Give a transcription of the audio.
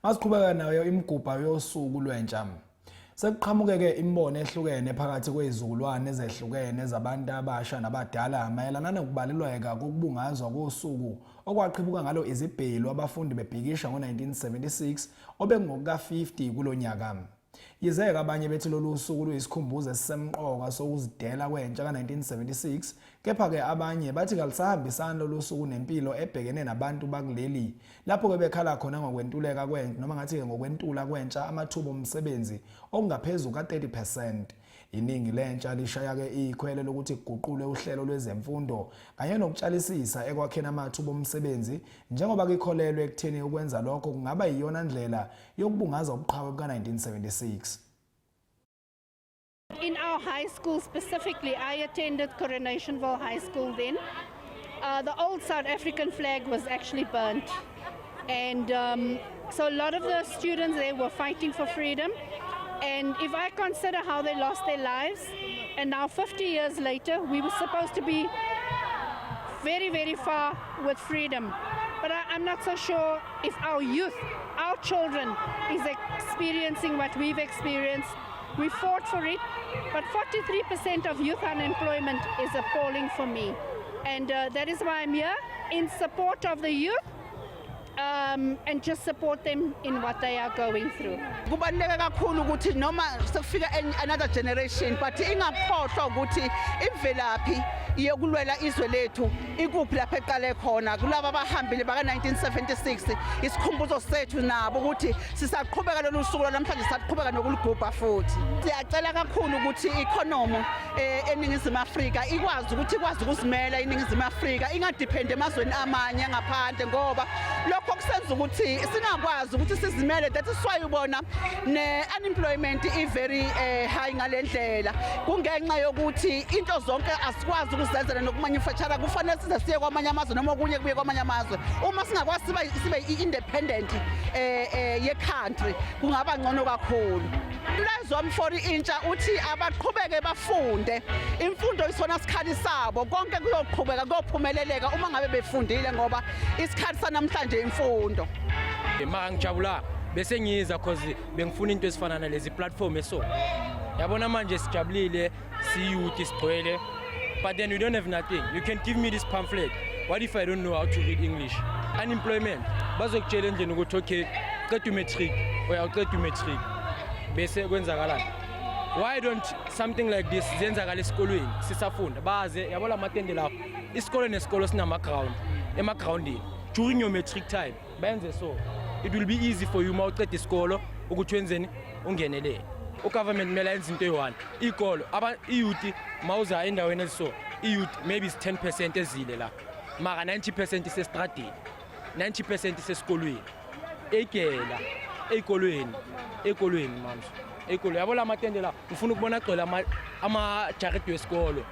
Masiqhubeka nayo imigubha yosuku lwentsha. Sekuqhamukeke imibono ehlukene phakathi kwezizukulwane ezehlukene zabantu abasha nabadala mayelana nokubaluleka kokubungazwa kosuku okwaqhibuka ngalo izibhelu abafundi bebhikisha ngo-1976 obekungokuka-50 kulo nyaka. Yize-ke abanye bethi lolu suku luyisikhumbuzo esisemqoka sokuzidela kwentsha ka-1976, kepha-ke abanye bathi kalusahambisani lolu suku nempilo ebhekene nabantu bakuleli, lapho-ke bekhala khona ngokwentuleka kwentsha noma ngathi-ke ngokwentula kwentsha amathuba omsebenzi okungaphezu ka-30%. Iningi lentsha lishaya-ke ikhwele lokuthi kuguqulwe uhlelo lwezemfundo kanye nokutshalisisa ekwakheni amathuba omsebenzi njengoba kikholelwe ekutheni ukwenza lokho kungaba yiyona ndlela yokubungaza ubuqhawe buka-1976. In our high school specifically, I attended Coronationville High School then. The old South African flag was actually burnt. And so a lot of the students there were fighting for freedom. And if I consider how they lost their lives, and now 50 years later, we were supposed to be very, very far with freedom. But I'm not so sure if our youth, our children, is experiencing what we've experienced. We fought for it, but 43% of youth unemployment is appalling for me. And that is why I'm here in support of the youth and just support them in what they are going through. Kubaluleke kakhulu ukuthi noma sekufika another generation, but ingakhohlwa ukuthi imvelaphi yokulwela izwe lethu ikuphi, lapho eqale khona kulaba abahambile baka 1976. Isikhumbuzo sethu nabo ukuthi sisaqhubeka lolu suku namhlanje, sisaqhubeka nokuligubha futhi. Siyacela kakhulu ukuthi economy eNingizimu Afrika ikwazi ukuzimela, iNingizimu Afrika ingadepend emazweni amanye ngaphandle, ngoba lokho kusenza ukuthi singakwazi ukuthi sizimele. That is why ubona ne-unemployment i-very high ngalendlela, kungenxa yokuthi into zonke asikwazi ukuzenzela nokumanufacture, kufanele size siye kwamanye amazwe noma okunye kubuye kwamanye amazwe. Uma singakwazi sibe i-independent ye-country, kungaba ngcono kakhulu. Umlayezo wami for intsha uthi abaqhubeke bafunde. Imfundo isona sikhali sabo. Konke kuyoqhubeka, kuyophumeleleka uma ngabe befundile, ngoba isikhathi sanamhlanje imfundo. Mara ngijabula bese ngiza cause bengifuna into ezifana nalezi platform eso, yabona. Manje sijabulile, siyouth sigcwele, but then we don't have nothing. You can give me this pamphlet, what if I don't know how to read English? Unemployment, bazokutshela endlini ukuthi okay, qeda umatric, uyawuqeda umatric, bese kwenzakalani? Why don't something like this zenzakala esikolweni sisafunda? Baze yabo la matende lawo, isikole nesikolo sinama-ground, emagroundini during your matric time benze so it will be easy for you uma uceda isikolo ukuthi wenzeni, ungenelele. Ugovernment kumele ayenze into eyi-one, iy'kolo iyouth. Ma uza endaweni eziso, iyouth maybe is 10% ezile la, mara 90% isestradini, 90% isesikolweni, egela ey'kolweni, ey'kolweni mamso, ey'kolweni. Yabo la matende la, ngifuna ukubona agcwele amajaridi wesikolo.